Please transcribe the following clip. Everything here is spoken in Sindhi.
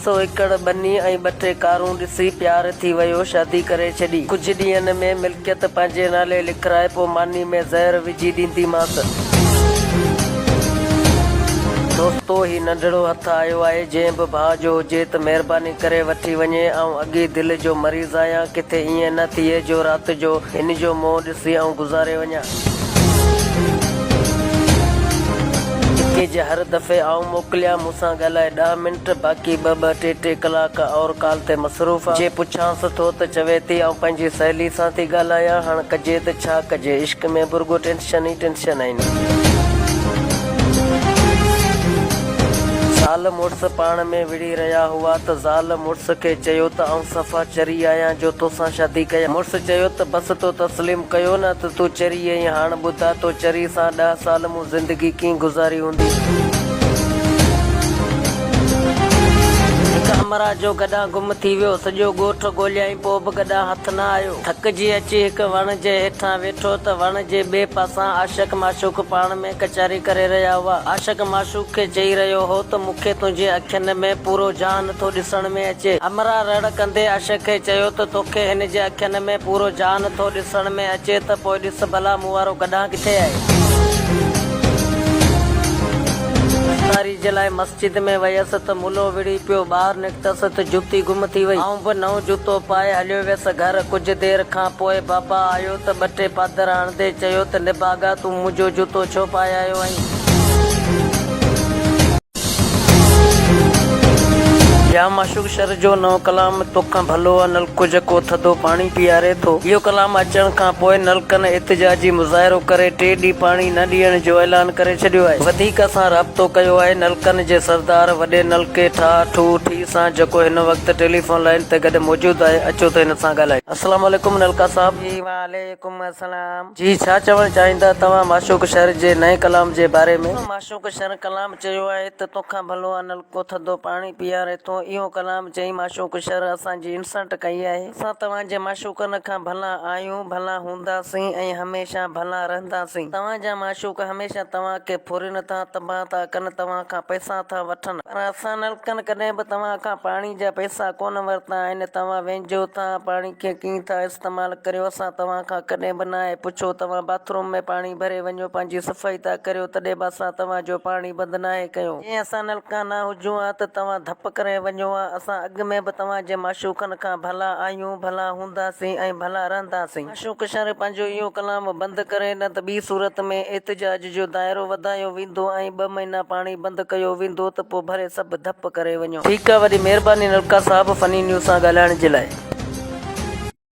سئو ايڪڙ ٻني ۽ ٻه ٽي ڪارون ڏسي پيار ٿي ويو، شادي ڪري ڇڏي. ڪجهه ڏينهن ۾ ملڪيت پنهنجي نالي لکرائي پوء ماني ۾ زهر وجهي ڏينديمانس. دوستو هي ننڍڙو هٿ آيو آهي جنهن به ڀاء جو هجي ته مهرباني ڪري وٺي وڃي آئون اڳي دل جو مريض آهيان ڪٿي ائين نه ٿئي جو رات جو هن جو منهن ڏسي آئون گذاري وڃان. ٽڪي جي هر دفعي آئون موڪليان مون سان ڳالهائي ڏهه منٽ باقي ٻه ٻه ٽي ٽي ڪلاڪ اور ڪال تي مصروف آ. جي پڇانس ٿو ته چوي ٿي آئون پنهنجي سهيلي سان ٿي ڳالهايان هاڻ ڪجي ته ڇا ڪجي عشق ۾ به رڳو ٽينشن ئي ٽينشن آهن. زال مڙس پاڻ ۾ وڙهي رهيا هئا ته زال مڙس کي چيو ته آئون صفا چري آهيان جو توسان شادي ڪيم. مڙس چيو ته بس تو تسليم ڪيو نه ته تون چري آهين هاڻ ٻڌاء تو چري سان ڏهه سال مون زندگي ڪيئن گذاري هوندي. هڪ همراهه جو گڏهه گم ٿي ويو. سڄو ڳوٺ ڳوليائين پوء به گڏهه هٿ نه آيو. ٿڪجي اچي هڪ وڻ جي هيٺان ويٺو ته وڻ جي ٻئي پاسان عاشق معشوق پاڻ ۾ ڪچهري ڪري رهيا هئا. عاشق معشوق کي چئي رهيو هو ته مون کي تنهنجي اکين ۾ پورو جهان ٿو ڏسڻ ۾ اچي. همراهه رڙ ڪندي عاشق کي چيو ته توکي هن جي اکين ۾ پورو جهان ٿو ڏسڻ ۾ اچي ته پوء ڏس ڀلا مون وارو گڏهان ڪٿي آهي. افطاري جي لاء مسجد ۾ ويس ته ملو وڙهي پيو، ٻاهر نڪتس ته جتي گم ٿي وئي. آئون به نئون جتو پائي هليو ويس گهر. ڪجهه دير کان پوء بابا آيو ته ٻه ٽي پادر هڻندي چيو ته نڀاڳا تون منهنجو جتو ڇو پائي آيو آهين؟ ڄام معشوق شر جو نئون ڪلام توکان ڀلو آ نلڪو جيڪو ٿڌو پاڻي پياري ٿو. اهو ڪلام اچڻ کان پوء نلڪن احتجاجي مظاهرو ڪري ٽي ڏينهن پاڻي نه ڏيڻ جو اعلان ڪري ڇڏيو آهي. وڌيڪ اسان رابطو ڪيو آهي نلڪن جي سردار وڏي نلڪي ٺاهه ٺوهه ٺي سان جيڪو هن وقت ٽيليفون لائين تي گڏ موجود آهي اچو ته هن سان ڳالهايون. السلام عليڪم نلڪا صاحب. جي وعليڪم السلام. جي ڇا چوڻ چاهيندا توهان معشوق شر جي نئين ڪلام جي باري ۾. معشوق شر ڪلام چيو آهي ته توکان ڀلو آ نلڪو ٿڌو پاڻي پياري ٿو. اهو ڪلام چئي معشوق شر اسان جي انسلٽ ڪئي آهي. اسان توهان جي معشوقن کان ڀلا آهيون، ڀلا هونداسين ۽ هميشه ڀلا رهنداسين. توهان جا معشوق هميشه توهان کي ڦرين ٿا، تباهه ٿا ڪن، توهان کان پئسا ٿا وٺن. پر اسان نلڪن ڪڏهن به توهان کان پاڻي جا پئسا ڪونه ورتا آهن. توهان وهنجو ٿا، پاڻي کي ڪيئن ٿا استعمال ڪريو، اسان توهان کان ڪڏهن به ناهي پڇيو. توهان باٿ روم ۾ پاڻي ڀري وڃو، پنهنجي صفائي ٿا ڪريو، تڏهن به اسان توهان جو پاڻي بند ناهي ڪيو. جي اسان نلڪا نه هجون ها ته توهان ڌپ ڪري وڃو ها. اسان اڳ ۾ به توهان جي معشوقن کان ڀلا آهيون، ڀلا هونداسين ۽ ڀلا رهنداسين. معشوق شر پنهنجو اهو ڪلام بند ڪري نه ته ٻي صورت ۾ احتجاج جو دائرو وڌايو ويندو ۽ ٻه مهينا پاڻي بند ڪيو ويندو ته پوء ڀري سڀ ڌپ ڪري وڃو. ٺيڪ آ وڏي مهرباني نلڪا صاحب فني نيوز سان ڳالهائڻ جي لاء.